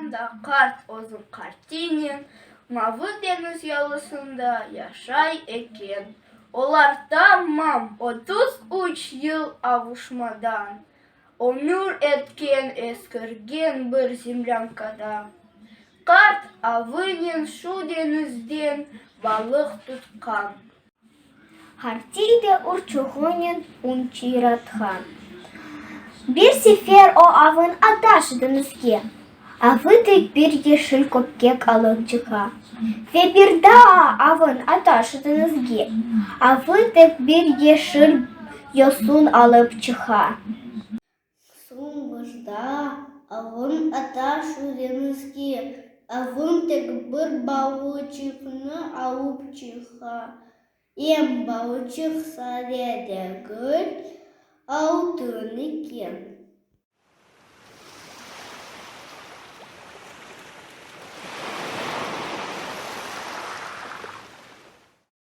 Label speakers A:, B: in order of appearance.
A: adında qart özüñ qartiynen Mavı deñiz yalısında yaşay eken. Olar tamam 33 yıl avuşmadan ömür etken eskirgen bir zemlânkada. Qart avınen şu deñizden balıq tutqan.
B: Qartiy de urçuğınen un çıyratqan. Bir sefer o avın ata şu deñizge, avı tek bir yeşil köpkek alıp çıqa. Ve bir daa avın ata şu deñizge, avı tek bir yeşil yosun alıp çıqa.
C: Soñ bir daa avın ata şu deñizge, avın tek bir balıçıqnı alıp çıqa. Em balıçıq sade degil, altın eken.